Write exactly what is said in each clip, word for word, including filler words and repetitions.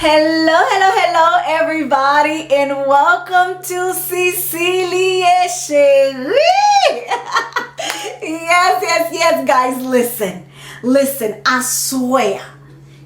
Hello, hello, hello, everybody, and welcome to Cecilie Cherie! Yes, yes, yes, guys, listen. Listen, aswè a,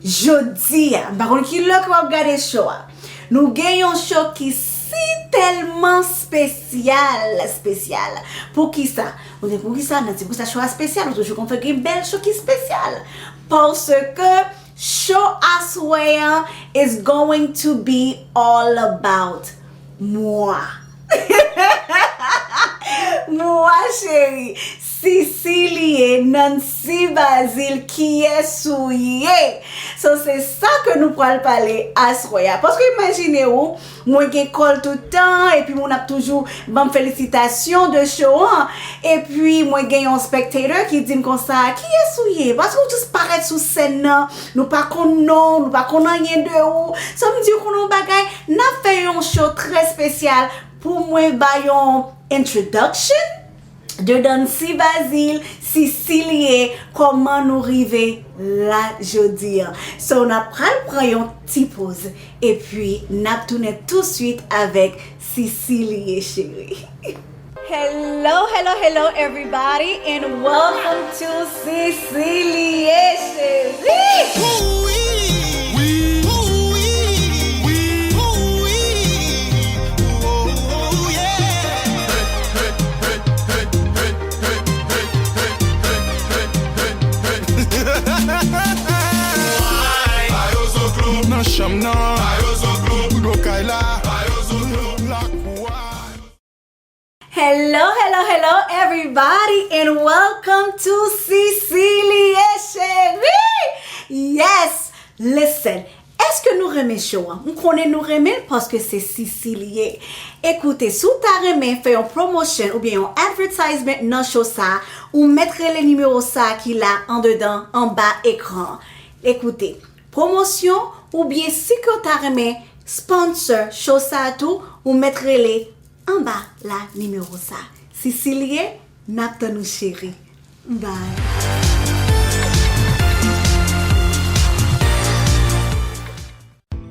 jodi a, m pa konn ki lè ke w ap gade show a. Nou gen yon show ki si tèlman spesyal, spesyal. Poukisa? Ou di, "Poukisa, Nancy? Poukisa show a spesyal?" Ou toujou konn fè gen bèl show ki spesyal. Paske show aswè an is going to be all about moi. Moi, cheri. Cecilie, Nancy Bazile, kiyès ou ye? So, se sa ke nou pral pale aswè a. Paske imajine ou, mwen gen kòl tout tan, epi moun ap toujou ban m felisitasyon de show an. Epi mwen gen yon spectator ki di m konsa, "Kiyès ou ye? Paske ou jis parèt sou sèn nan, nou pa konn non w, nou pa konn anyen de ou." So, m di, "Ou konnen yon bagay, n ap fè yon show trè spesyal pou mwen ba yon introduction de Nancy Bazile, Cecilie, kòman nou rive la jodi an." So, n ap pral pran yon ti poz, epi n ap tounen touswit avèk Cecilie Cherie. Hello, hello, hello, everybody, and welcome to Cecilie Cherie! Nan chanm nan, nan kay la, lakou a. Hello, hello, hello, everybody, and welcome to Cecilie Cherie! Yes! Listen, èske nou renmen show an? M konnen nou renmen l paske se Cecilie. Ekoute, si w ta renmen fè yon promotion oubyen yon advertisement nan show sa, ou mèt rele nimewo sa ki la andedan, anba ekran. Ekoute, pwomosyon oubyen si ke w ta renmen sponsor show sa tou, ou mèt rele anba la nimewo sa. Cecilie, n ap tann ou cheri. Bye.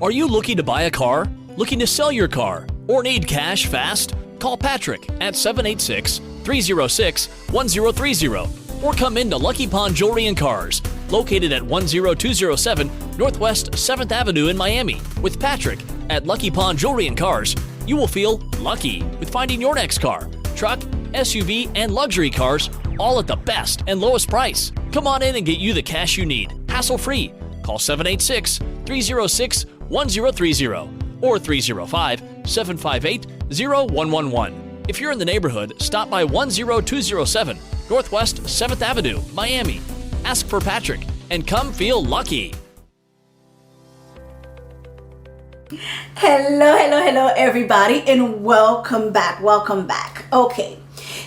Are you looking to buy a car? Looking to sell your car? Or need cash fast? Call Patrick at seven eight six, three zero six, one zero three zero or come into Lucky Pawn Jewelry and Cars, located at one zero two zero seven Northwest seventh Avenue in Miami. With Patrick at Lucky Pawn Jewelry and Cars, you will feel lucky with finding your next car, truck, S U V, and luxury cars, all at the best and lowest price. Come on in and get you the cash you need, hassle free. Call seven eight six, three zero six, one zero three zero or three zero five, seven five eight, zero one one one. If you're in the neighborhood, stop by one zero two zero seven Northwest seventh Avenue, Miami. Ask for Patrick and come feel lucky. Hello, hello, hello, everybody, and welcome back, welcome back. Ok,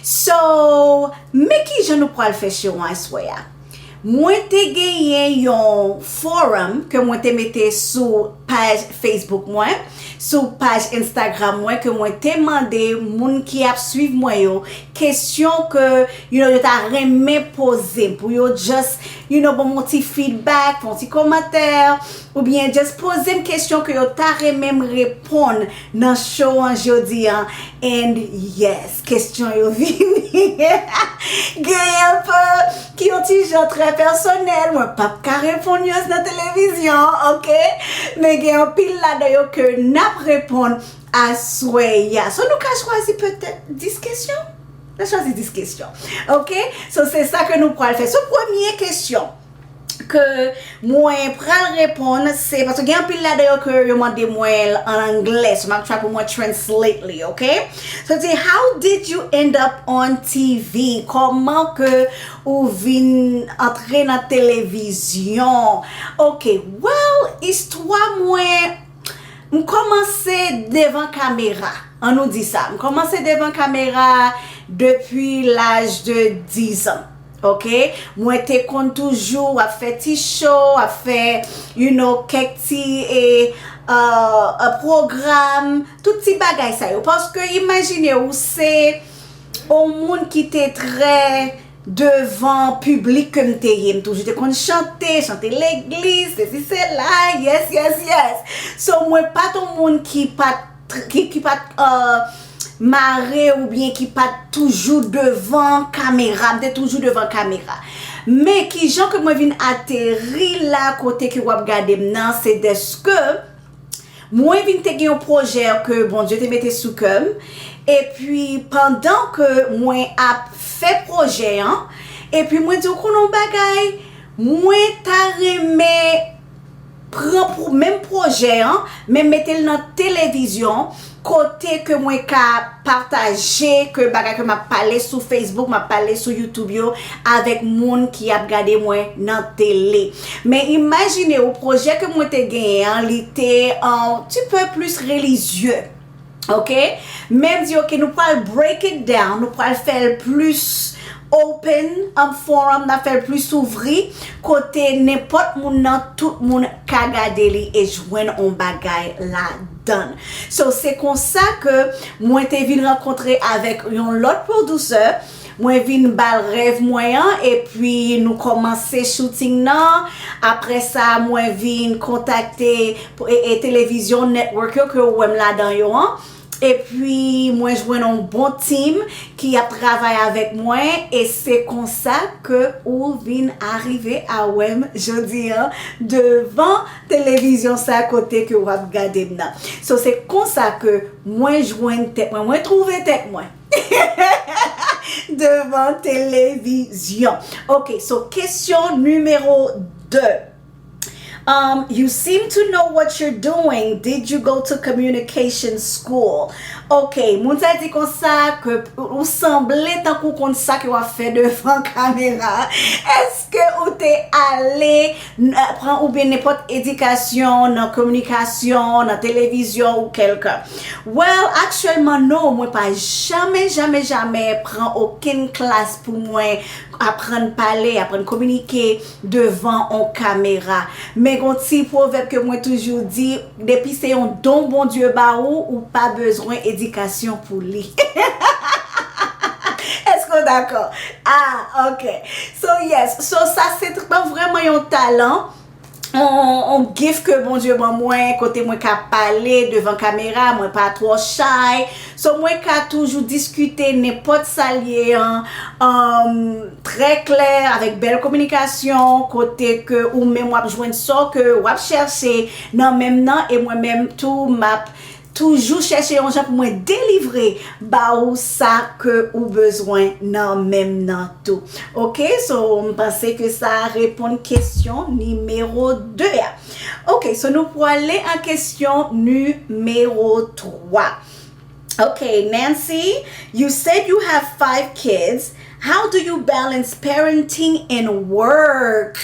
so, men kijan nou pral fè show an aswè a. Mwen te genyen yon forum ke mwen te mete sou paj Facebook mwen, sou paj Instagram mwen, ke mwen te mande moun ki ap swiv mwen yo kesyon ke, you know, yo ta renmen poze m, pou yo just, you know, ban m yon ti feedback, fè yon ti kòmantè, oubyen just poze m kesyon ke yo ta renmen m reponn nan show an jodi an. And yes, kesyon yo vini. Gen anpil ki yon ti jan trè pèsonèl, mwen p ap ka reponn yo nan televizyon, ok? Men gen anpil ladan yo ke n ap reponn aswè a. So, nou ka chwazi petèt dis kesyon? N a chwazi dis kesyon. Ok? So, se sa ke nou pral fè. So, premye kesyon ke mwen pral reponn, se, paske gen anpil ladan yo ke yo mande mwen l an anglè, so m ap try pou mwen translate li, ok? So, se, how did you end up on T V? Kòman ke ou vin antre nan televizyon? Ok, well, istwa mwen, m kòmanse devan kamera. An nou di sa. M kòmanse devan kamera depi laj de diz an. Ok? Mwen te konn toujou ap fè ti show, ap fè, you know, kèk ti e, uh, uh, pwogram, tout ti bagay sa yo. Paske imajine ou se yon moun ki te trè devan piblik ke m te ye. M toujou te konn chante, chante legliz, sesi sela, yes, yes, yes. So, mwen pa t yon moun ki pa t, ki, ki pa t, uh, mare oubyen ki pa t toujou devan kamera. M te toujou devan kamera. Men kijan ke mwen vin ateri la kote ke w ap gade m nan, se dèske mwen vin te gen yon pwojè ke Bondye te mete sou kè m. Epi pandan ke mwen ap fè pwojè an, epi mwen di w konnen yon bagay, mwen ta renmen pran pou menm pwojè an, men mete l nan televizyon, kote ke mwen ka pataje ke bagay ke m ap pale sou Facebook, m ap pale sou YouTube yo avèk moun ki ap gade mwen nan tele. Men imajine w, pwojè ke mwen te genyen an, li te un petit peu plus religieux. Ok? Men m di, ok, nou pral break it down, nou pral fè l plis open, um, forum, n ap fè l plis ouvri, kote nenpòt moun nan, tout moun ka gade li e jwenn on bagay ladan. So, se konsa ke mwen te vin rankontre avèk yon lòt producer, mwen vin ba l rèv mwen an, epi nou kòmanse shooting nan. Apre sa, mwen vin kontakte e, e televizyon network yo ke ou wè m ladan yo an. Epi mwen jwenn yon bon team ki ap travay avèk mwen, e se konsa ke ou vin arive a wè m jodi an devan televizyon sa kote ke w ap gade m nan. So, se konsa ke mwen jwenn tèt mwen, mwen twouve tèt mwen devan televizyon. Ok, so kesyon nimewo de. Um, you seem to know what you're doing. Did you go to communication school? Ok, moun sa di konsa ke ou sanble tankou konn sa ke w ap fè devan kamera. Èske ou te ale n- pran oubyen nenpòt edikasyon nan kominikasyon, nan televizyon ou kèlkan? Well, aktyèlman non, mwen pa janmen, janmen, janmen pran okenn klas pou mwen aprann pale, aprann kominike devan on kamera. Men gon ti pwovèb ke mwen toujou di, depi se yon don Bondye ba ou, ou pa bezwen edikasyon pou li. Èske w dakò? Ah, ok. So, yes. So, sa se t- pa vrèman yon talan. On, on gift ke Bondye ban mwen, kote mwen ka pale devan kamera, mwen pa twò shy. So, mwen ka toujou diskite nenpòt sa l ye an, um, trè klè, avèk bèl kominikasyon, kote ke ou menm w ap jwenn sa w ke w ap chèche nan men m nan, e mwen menm tou, m ap toujou chèche yon jan pou mwen delivre ba ou sa ke ou bezwen nan men m nan tou. Ok, so m panse ke sa reponn kesyon nimewo de a. Ok, so nou prale a kesyon nimewo twa. Ok, Nancy, you said you have five kids. How do you balance parenting and work?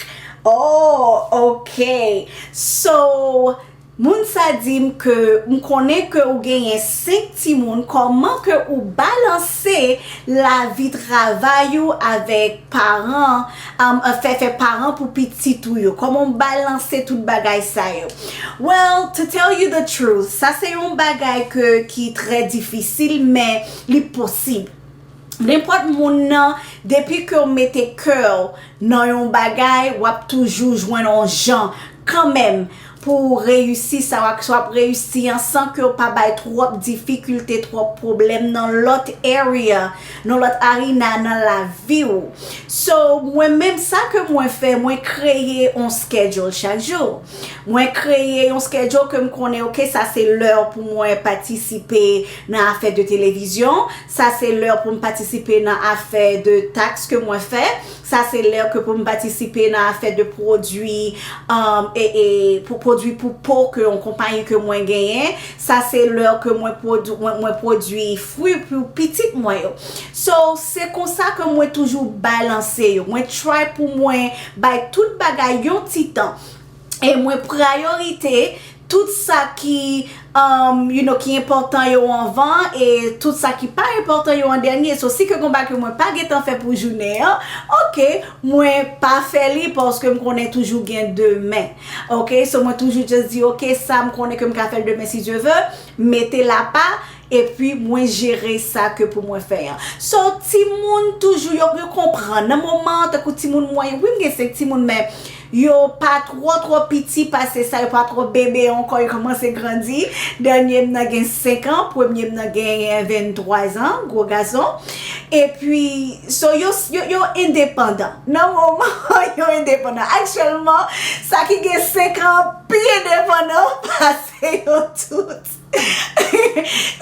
Oh, ok. So, moun sa di m ke m konnen ke ou genyen senk timoun, kòman ke ou balanse lavi travay ou avèk paran, um, fè, fè paran pou pitit ou yo? Kòman w balanse tout bagay sa yo? Well, to tell you the truth, sa se yon bagay ke, ki trè difisil, men li posib. Nenpòt moun nan, depi ke w mete kè w nan yon bagay, w ap toujou jwenn yon jan kanmenm pou w reyisi sa w ap, sa w ap reyisi an san ke w pa bay twòp difikilte, twòp pwoblèm nan lòt area, nan lòt arena nan lavi w. So, mwen menm, sa ke mwen fè, mwen kreye yon schedule chak jou. Mwen kreye yon schedule ke m konnen, ok, sa se lè pou mwen patisipe nan afè de televizyon, sa se lè pou m patisipe nan afè de tax ke mwen fè, sa se lè ke pou m patisipe nan afè de pwodui, um, e, e, pou pwodui pou po ke yon konpayi ke mwen genyen, sa se lè ke mwen pwodui, mwen, mwen pwodui fwi pou pitit mwen yo. So, se konsa ke mwen toujou balanse yo. Mwen try pou mwen bay tout bagay yon ti tan. E mwen prayorite tout sa ki, um, you know, ki enpòtan yo anvan e tout sa ki pa enpòtan yo an dènye. So, si ke gon bagay ke mwen pa gentan fè pou jounen an, ok, mwen pa fè li paske m konnen toujou gen demen. Ok, so mwen toujou just di, ok, sa m konnen ke m ka fè l demen si Dye ve, mete l apa, Epi mwen jere sa ke pou mwen fè an. So, timoun toujou, yo, yo konprann. Nan moman an, tankou timoun mwen, wi, m gen senk timoun, men yo pa twò, twò piti pase sa, yo pa twò bebe ankò, yo kòmanse grandi. Dènye m nan gen senk an, premye m nan gen venntwa zan, gwo gason. Epi, so, yo, yo, yo endepandan. Nan moman, yo endepandan. Aktyèlman, sa ki gen senk an pi endepandan pase yo tout.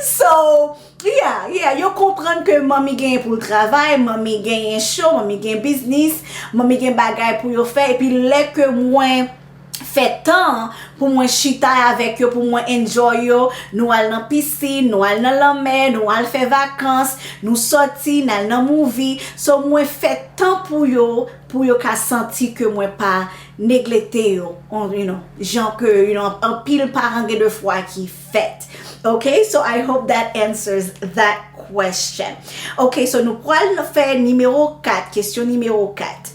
So, yeah, yeah, yo konprann ke manmi genyen pou l travay, manmi genyen cho, manmi gen biznis, manmi gen bagay pou yo fè, epi lè ke mwen fè tan pou mwen chita avèk yo, pou mwen enjoy yo, nou al nan pisin, nou al nan lanmè, nou al fè vakans, nou sòti, n al nan movie. So, mwen fè tan pou yo, pou yo ka santi ke mwen pa neglekte yo, on, you know, jan ke, you know, anpil paran gen de fwa ki fèt. Ok, so I hope that answers that question. Ok, so nou pral fè nimewo kat, kesyon nimewo kat.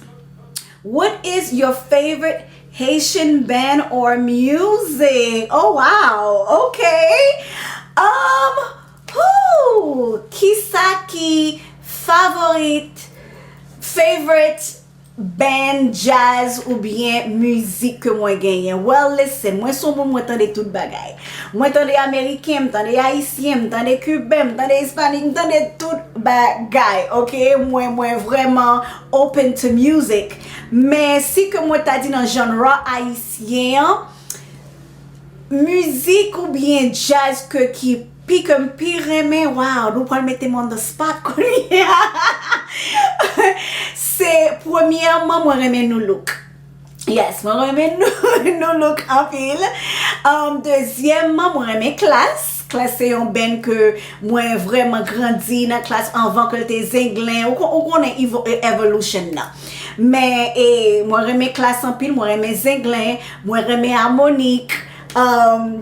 What is your favorite Haitian band or music? Oh wow, ok. Um, who? Kisa ki favorite, favorite band, jazz oubyen mizik ke mwen genyen? Well, listen, mwen se yon moun, mwen tande tout bagay. Mwen tande ameriken, m tande ayisyen, m tande kiben, m tande ispanik, m tande tout bagay, ok? Mwen, mwen vrèman open to music. Men si ke mwen ta di nan genre ayisyen an, mizik oubyen jazz ke ki pi ke m pi renmen, wow, nou pral mete m on the spot kounye a. Se, premyèman, mwen renmen Nu Look. Yes, mwen renmen Nu, Nu Look anpil. Um, dezyèmman, mwen renmen Klass. Klass se yon band ke mwen vrèman grandi nan Klass anvan ke l te Zenglen. Ou kon-, ou konnen evo-, evolution nan. Men, e, mwen renmen Klass anpil, mwen renmen Zenglen, mwen renmen Harmonik, um,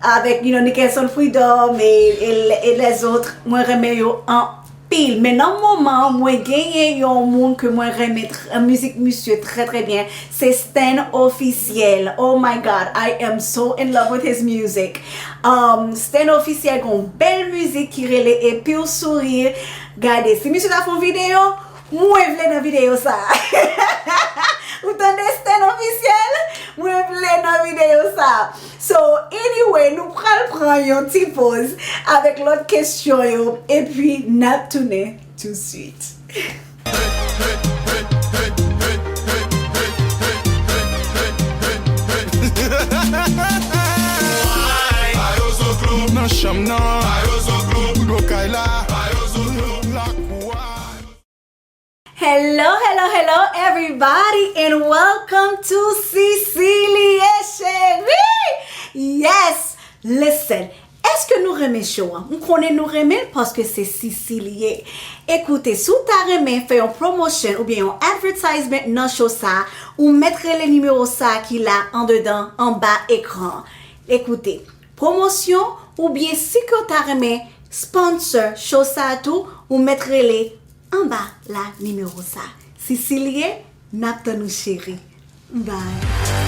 avèk, you know, Nickelson Freedom e, e, e lèzòt, mwen renmen yo anpil. Men nan moman, mwen genyen yon moun ke mwen renmen tr-, mizik misye trè, trè byen, se Stan Officiel. Oh my God, I am so in love with his music. Um, Stan Officiel gon bèl mizik ki rele Epi w souri. Gade, si misye ta fè yon videyo, mwen vle nan videyo sa. Ou tande, Stan Officiel? Mwen vle nan videyo sa. So, anyway, nou pral pran yon ti poz avèk lòt kesyon yo, epi n ap tounen tousuit. Nan chanm nan, rido kay la, lakou a. Hello, hello, hello, everybody, and welcome to Cecilie Chérie! Yes! Listen, èske nou renmen show an? M konnen nou renmen l paske se Cecilie. Ekoute, si w ta renmen fè yon promotion oubyen yon advertisement nan show sa, ou mèt rele nimewo sa ki la andedan, anba ekran. Ekoute, pwomosyon, oubyen si ke w ta renmen sponsor show sa a tou, ou mèt rele anba la nimewo sa. Cecilie, n ap tann ou, cheri. Bye.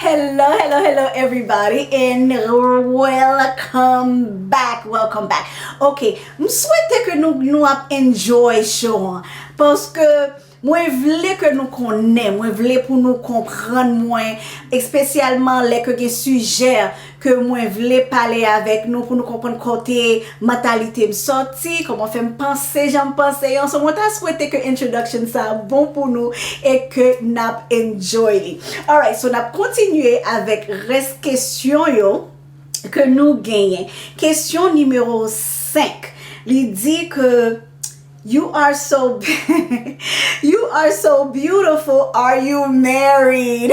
Hello, hello, hello, everybody, and welcome back, welcome back. Ok, m swete ke nou, nou ap enjoy show an, paske mwen vle ke nou konnen, mwen vle pou nou konprann mwen, espesyalman lè ke gen sijè ke mwen vle pale avèk nou, pou nou konprann kote mantalite m sòti, kòman fè m panse jan m panse an. So, mwen ta swete ke introduction sa bon pou nou e ke n ap enjoy li. Alright, so n ap kontinye avèk rès kesyon yo ke nou genyen. Kesyon nimewo senk, li di ke, "You are so, you are so beautiful. Are you married?"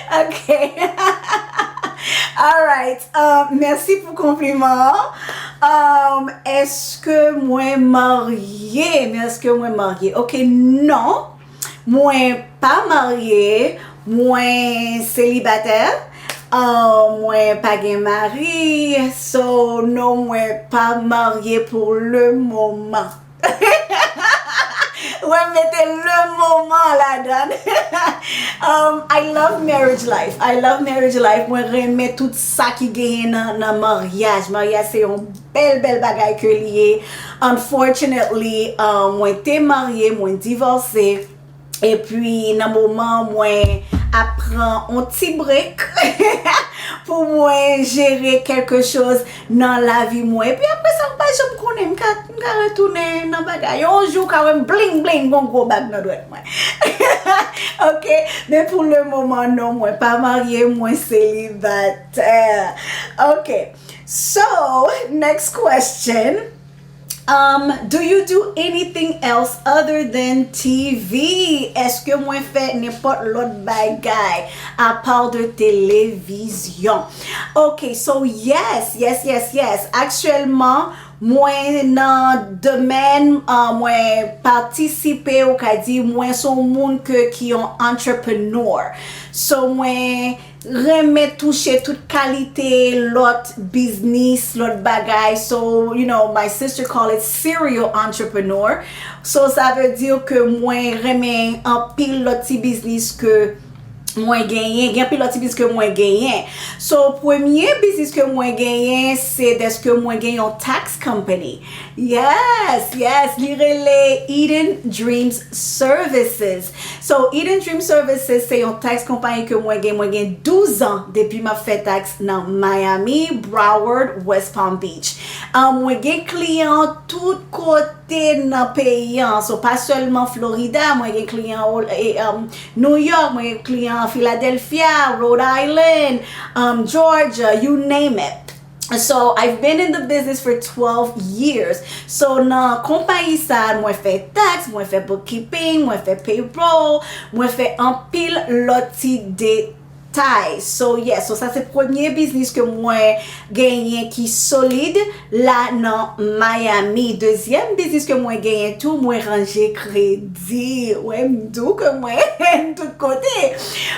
Ok. Alright. Um, mèsi pou konpliman an. Um, èske mwen marye? Men èske mwen marye? Ok, non. Mwen pa marye, mwen selibatè. Ah, mwen pa gen mari, so non, mwen pa marye pou le moman. Mwen mete le moman ladan. Um, I love marriage life. I love marriage life. Mwen renmen tout sa ki genyen nan, nan maryaj. Maryaj se yon bèl, bèl bagay ke li ye. Unfortunately, um, mwen te marye, mwen divòse. Epi nan moman mwen ap pran on ti break pou mwen jere kèlke choz nan lavi mwen. Epi apre sa, m pa janm konnen, m ka, m ka retounen nan bagay. Yon jou, w ka wè m bling bling, gon gwo bag nan dwèt mwen. Ok, men pou le moman, non, mwen pa marye, mwen selibatè. Ok, so, next question. Um, do you do anything else other than T V? Èske mwen fè nenpòt lòt bagay apa de televizyon? Ok, so yes, yes, yes, yes. Aktyèlman, mwen nan domèn, uh, mwen patisipe, ou ka di, mwen se yon moun ke, ki yon entrepreneur. So, mwen renmen touche tout kalite lòt biznis, lòt bagay. So, you know, my sister call it serial entrepreneur. So, sa vle di ke mwen renmen anpil lòt ti biznis ke mwen genyen, gen anpil lòt ti biznis ke mwen genyen. So, premye biznis ke mwen genyen, se dèske mwen gen yon tax company. Yes, yes, li rele Eden Dreams Services. So, Eden Dream Services se yon tax konpayi ke mwen gen, mwen gen douz an depi m ap fè tax nan Miami, Broward, West Palm Beach. Um, mwen gen kliyan tout kote nan peyi an. So, pa sèlman Florida, mwen gen kliyan o-, e, um, New York, mwen gen kliyan Philadelphia, Rhode Island, um, Georgia, you name it. So, I've been in the business for twelve years. So, nan konpayi sa, mwen fè tax, mwen fè bookkeeping, mwen fè payroll, mwen fè anpil lòt ti detay. So, yeah, so sa se premye biznis ke mwen genyen ki solid la nan Miami. Dezyèm biznis ke mwen genyen tou, mwen ranje kredi. Wè, m di w ke mwen tout kote.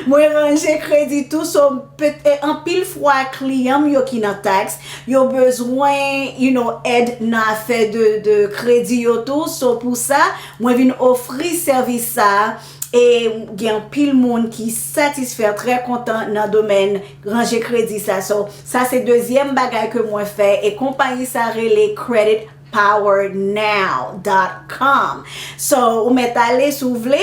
Mwen ranje kredi tou, so, Pet-, e, anpil fwa, kliyan m yo ki nan tax, yo bezwen, you know, èd nan afè de, de kredi yo tou. So, pou sa, mwen vin ofri sèvis sa a, e gen anpil moun ki satisfè, trè kontan nan domèn ranje kredi sa. So, sa se dezyèm bagay ke mwen fè, e konpayi sa rele credit power now dot com. So, ou mèt ale si w vle,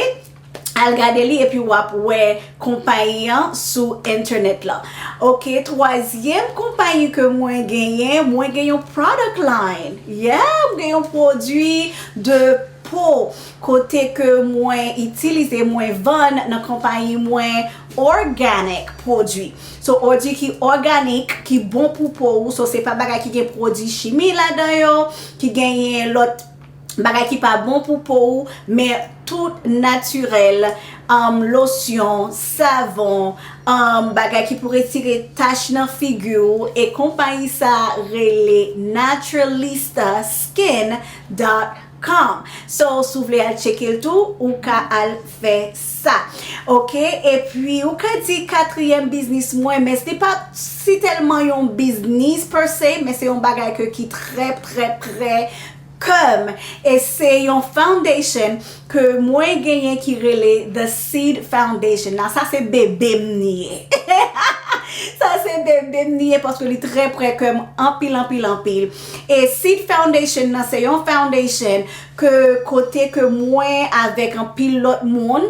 al gade li epi w ap wè konpayi an sou entènèt la. Ok, twazyèm konpayi ke mwen genyen, mwen gen yon product line. Yeah, mwen gen yon pwodui de po kote ke mwen itilize, mwen vann nan konpayi mwen organic pwodui. So, pwodui ki òganik, ki bon pou po ou. So, se pa bagay ki gen pwodui chimi ladan yo, ki genyen lòt bagay ki pa bon pou po ou, men tout natirèl, um, losyon, savon, um, bagay ki pou retire tach nan figi w, e konpayi sa rele naturalista skin dot com. So, si w vle al tcheke l tou, ou ka al fè sa. Ok? Epi, ou ka di katriyèm biznis mwen, men se pa si tèlman yon biznis per se, men se yon bagay ke ki trè, trè, trè kè m. E se yon foundation ke mwen genyen ki rele The Seed Foundation. Nan sa se bebe m li ye. Sa se bebe m li ye paske li trè prè kè m anpil, anpil, anpil. E Seed Foundation nan se yon foundation ke kote ke mwen avèk anpil lòt moun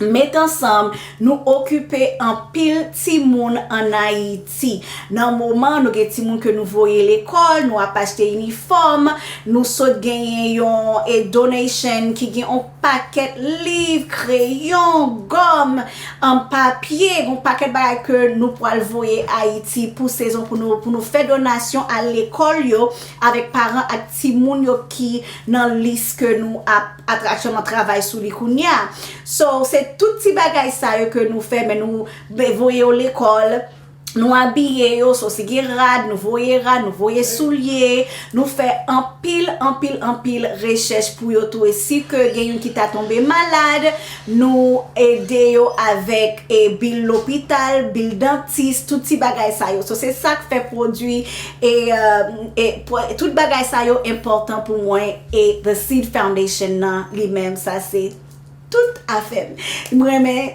met ansanm, nou okipe anpil timoun ann Ayiti. Nan moman, nou gen timoun ke nou voye lekòl, nou ap achte inifòm, nou sot genyen yon, e, donation ki gen yon pakèt liv, kreyon, gòm, um, papye, yon pakèt bagay ke nou pral voye Ayiti pou sezon, pou nou, pou nou fè donasyon a lekòl yo avèk paran ak timoun yo ki nan lis ke nou ap aktyèlman travay sou li kounye a. So, se tout ti bagay sa yo ke nou fè, men nou be-, voye yo lekòl, Nou abiye yo, so si gen rad, nou voye rad, nou voye soulye, nou fè anpil, anpil, anpil rechèch pou yo tou. E si ke gen youn ki ta tonbe malad, nou ede yo avèk e bil lopital, bil dantis, tout ti bagay sa yo. So se sa k fè pwodui e, e, e pwo- tout bagay sa yo enpòtan pou mwen. E The Seed Foundation nan li menm, sa se tout afè m. M renmen,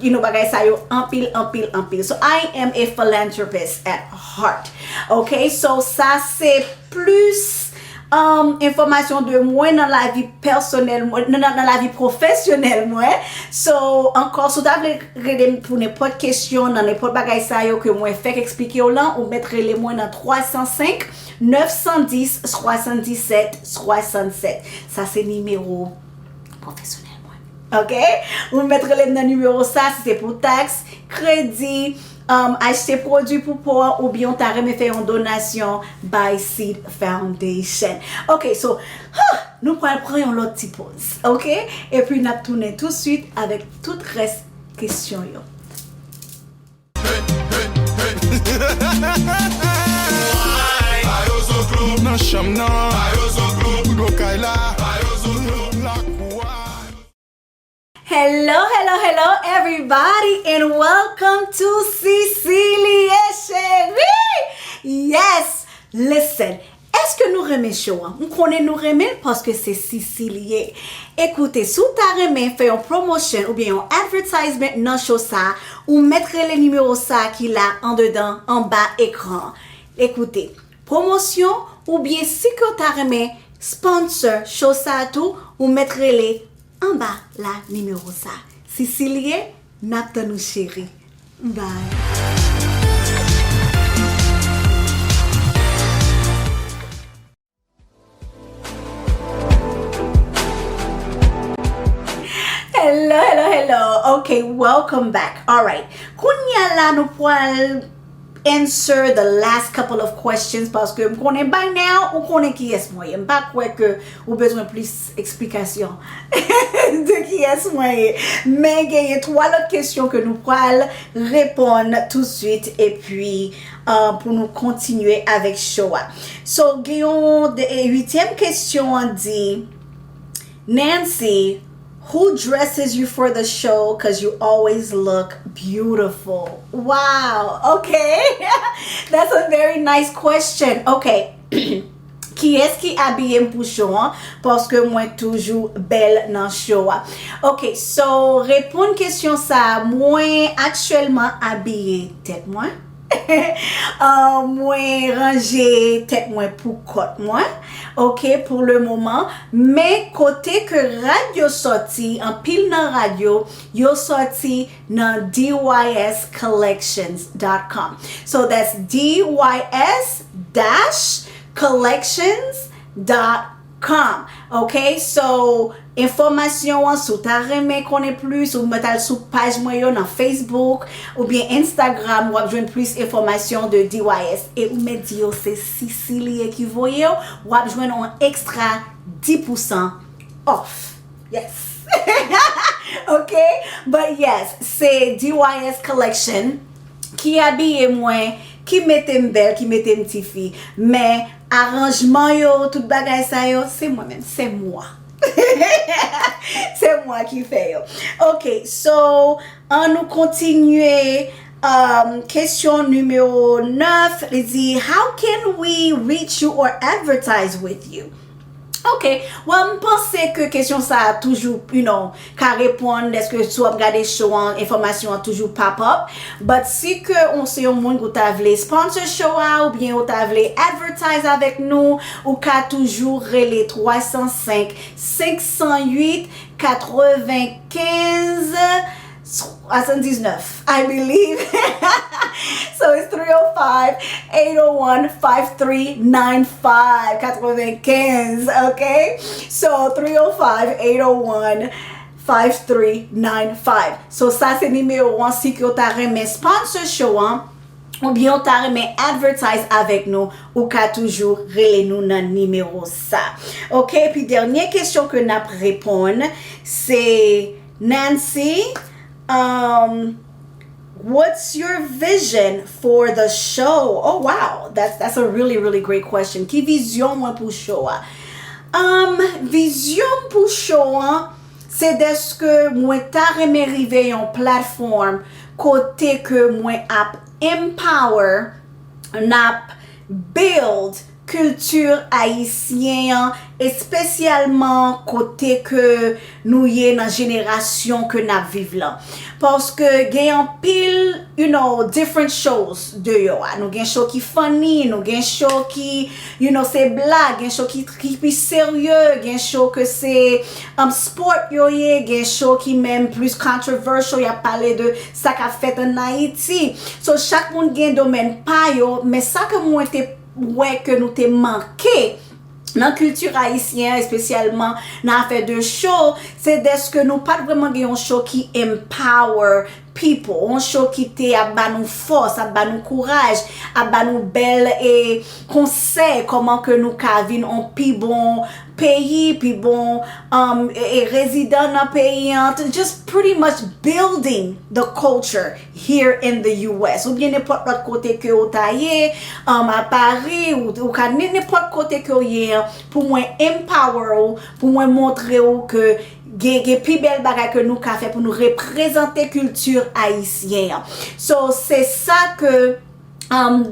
you know, bagay sa yo anpil, anpil, anpil. So I am a philanthropist at heart. Ok, so sa se plis um, enfòmasyon de mwen nan lavi pèsonèl mwen, nan, nan, nan lavi pwofesyonèl mwen. So ankò, si w ta vle rele m pou nenpòt kesyon nan nenpòt bagay sa yo ke mwen fèk eksplike w lan, ou mèt rele mwen nan twa san senk, nèf san dis, swasanndisèt, swasannsèt. Sa se nimewo pwofesyonèl mwen. Ok? Ou mèt rele m nan nimewo sa, si se pou taks, kredi, um, achte pwodui pou po an, oubyen w ta renmen fè yon donasyon, Buy Seed Foundation. Ok, so, huh, nou pral pran yon lòt ti poz, ok? Epi n ap tounen touswit avèk tout rès kesyon yo. Nan chanm nan, boudo kay la, lakou a. Hello, hello, hello, everybody, and welcome to Cecilie Chérie! Yes! Listen, èske nou renmen show an? M konnen nou renmen l paske se Cecilie. Ekoute, si w ta renmen fè yon promotion oubyen yon advertisement nan show sa, ou mèt rele nimewo sa ki la andedan, anba ekran. Ekoute, pwomosyon, oubyen si ke w ta renmen sponsor show sa tou, ou mèt rele anba la nimewo sa. Cecilie, n ap tann ou cheri. Bye. Hello, hello, hello. Ok, welcome back. Alright. Kounye a la nou pral answer the last couple of questions paske m konnen by now ou konnen kiyès mwen ye. M pa kwè ke ou bezwen plis eksplikasyon de kiyès mwen ye. Men genyen twa lòt kesyon ke nou pral reponn touswit epi uh, pou nou kontinye avèk show a. So, gen yon de- e uityèm kesyon an di, Nancy, who dresses you for the show? Cause you always look beautiful. Wow, okay. That's a very nice question. Okay. Kiyès ki abiye m pou show an? Paske mwen toujou bèl nan show a. Ok, so, reponn kesyon sa a, mwen aktyèlman abiye tèt mwen. Uh, mwen ranje tèt mwen pou kòt mwen. Ok, pou le moman. Men kote ke rad yo sòti, anpil nan rad yo, yo sòti nan D Y S collections dot com. So that's D Y S dash collections dot com. Ok, so enfòmasyon an, si w ta renmen konnen plis, ou mèt al sou paj mwen yo nan Facebook oubyen Instagram, w ap jwenn plis enfòmasyon de D Y S. E ou mèt di yo se Cecilie ki voye w, w ap jwenn yon ekstra dis pousan off. Yes. Ok, but yes, se D Y S Collection ki abiye mwen, ki mete m bèl, ki mete m tifi. Men aranjman yo, tout bagay sa yo, se mwen menm, se mwa. Se mwa ki fè yo. Ok, so, an nou kontinye. Um, kesyon nimewo nèf, li di, how can we reach you or advertise with you? Ok, well, m panse ke kesyon sa a toujou, you know, ka reponn, dèske si w ap gade show an, enfòmasyon an toujou pop up. But si ke ou se yon moun ou ta vle sponsor show a, oubyen ou ta vle advertise avèk nou, ou ka toujou rele twa san senk, senk san uit, katrevenkenz, swasanndisnèf, I believe. So it's three oh five, eight oh one, five three nine five, katrevenkenz, ok? So three oh five, eight oh one, five three nine five. So sa se nimewo an, si ke w ta renmen sponsor show an, oubyen w ta renmen advertise avèk nou, ou ka toujou rele nou nan nimewo sa. Ok, epi dènye kesyon ke n ap reponn, se Nancy, um, What's your vision for the show? Oh wow, that's that's a really really great question. Ki vizyon mwen pou show a? Um, vizyon m pou show an, se dèske mwen ta renmen rive yon platform kote ke mwen ap empower, n ap build kilti ayisyen an, espesyalman kote ke nou ye nan jenerasyon ke n ap viv lan. Paske gen anpil, you know, different shows deyò a. Nou gen show ki funny, nou gen show ki, you know, se blag, gen show ki, ki pi serye, gen show ke se um, sport yo ye, gen show ki menm plis controversial, y ap pale de sa k ap fèt ann Ayiti. So, chak moun gen domèn pa yo, men sa ke mwen te wè ke nou te manke nan kilti ayisyen an, espesyalman nan afè de show, se dèske nou pa t vrèman gen yon show ki empower people, yon show ki te ap ba nou fòs, ap ba nou kouraj, ap ba nou bèl e konsèy kòman ke nou ka vin on pi bon peyi, pi bon um, e, e rezidan nan peyi an, to just pretty much building the culture here in the U S. Oubyen nenpòt lòt kote ke ou ta ye, um, a Paris, ou, ou ka nen- nenpòt kote ke ou ye an, pou mwen empower ou, pou mwen montre ou ke gen, gen pi bèl bagay ke nou ka fè pou nou reprezante kilti ayisyen an. So, se sa ke um,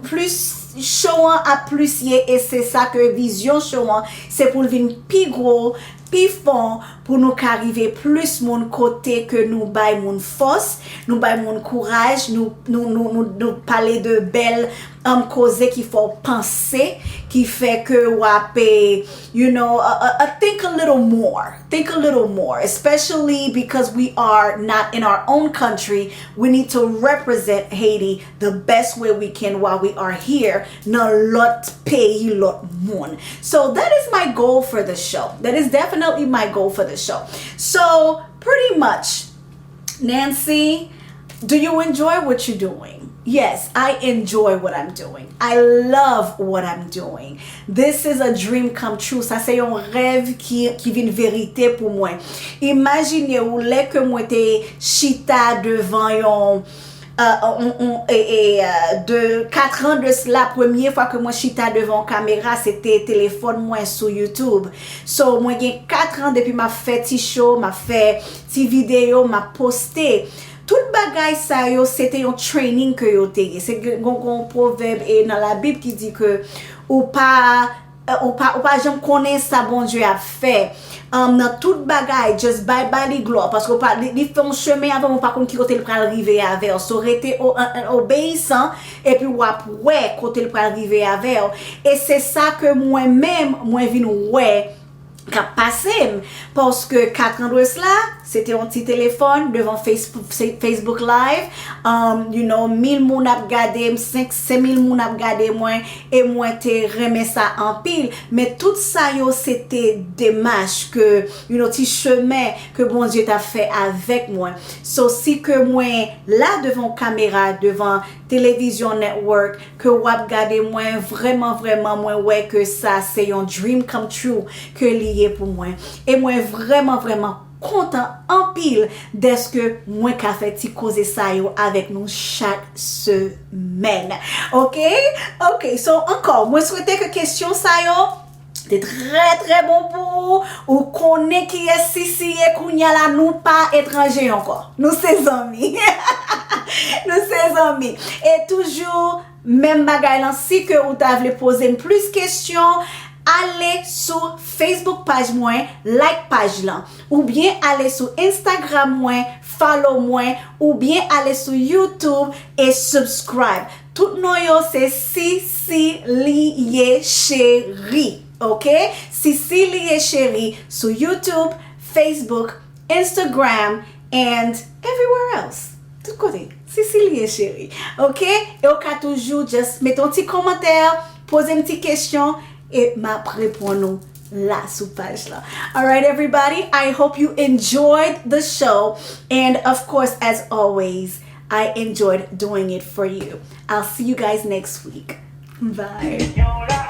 plis show an ap plis ye, e se sa ke vizyon show an, se pou l vin pi gwo, pi fò, pou nou ka rive plis moun kote ke nou bay moun fòs, nou bay moun kouraj, nou, nou, nou, nou, nou pale de bèl um, koze ki fè w panse, ki fè ke w ap, eh, you know, uh, uh, uh, think a little more. Think a little more, especially because we are not in our own country. We need to represent Haiti the best way we can while we are here nan lòt peyi, lòt moun. So that is my goal for the show. That is definitely my goal for the show. So pretty much, Nancy, do you enjoy what you're doing? Yes, I enjoy what I'm doing. I love what I'm doing. This is a dream come true. Sa se yon rèv ki, ki vin verite pou mwen. Imajine ou lè ke mwen te chita devan yon, uh, on, on, e, e, uh, de kat an de sila, premye fwa ke mwen chita devan yon kamera, se te telefòn mwen sou YouTube. So, mwen gen kat an depi m ap fè ti show, m ap fè ti videyo, m ap poste. Tout bagay sa yo, se te yon training ke yo te ye. Se gen gon, gon pwovèb e nan Labib ki di ke ou pa, eh, ou pa, ou pa janm konnen sa Bondye ap fè. Um, nan tout bagay, just bay, bay li glwa. Paske ou pa, li, li fè yon chemen avè w, ou pa konn ki kote li pral rive avè w. So, rete o-, an, an, obeyisan, epi w ap wè kote li pral rive avè w. E se sa ke mwen menm, mwen vin wè k ap pase m. Paske kat an de sila, se te yon ti telefòn devan Facebook, se-, Facebook Live. Um, you know, mil moun ap gade m, senk, senk mil moun ap gade mwen, e mwen te renmen sa anpil. Men tout sa yo, se te demach ke, you know, ti chemen ke Bondye t ap fè avèk mwen. So, si ke mwen la devan yon kamera, devan televizyon network, ke w ap gade mwen, vrèman, vrèman, mwen wè ke sa se yon dream come true ke li ye pou mwen. E mwen vrèman, vrèman kontan anpil dèske mwen ka fè ti koze sa yo avèk nou chak semèn. Ok? Ok, so ankò, mwen swete ke kesyon sa yo te trè, trè bon pou ou. Ou konnen kiyès Sisi ye kounye a la, nou pa etranje ankò. Nou se zanmi. Nou se zanmi. E toujou, menm bagay lan, si ke ou ta vle poze m plis kesyon, ale sou Facebook paj mwen, like paj lan, oubyen ale sou Instagram mwen, follow mwen, oubyen ale sou YouTube e subscribe. Tout non yo se Cecilie Chérie, ok? Cecilie Chérie sou YouTube, Facebook, Instagram, and everywhere else. Tout kote. Cecilie Chérie, ok? E ou ka toujou just mete yon ti kòmantè, poze m ti kesyon, e m ap reponn ou la sou paj la. Alright, everybody, I hope you enjoyed the show. And of course, as always, I enjoyed doing it for you. I'll see you guys next week. Bye.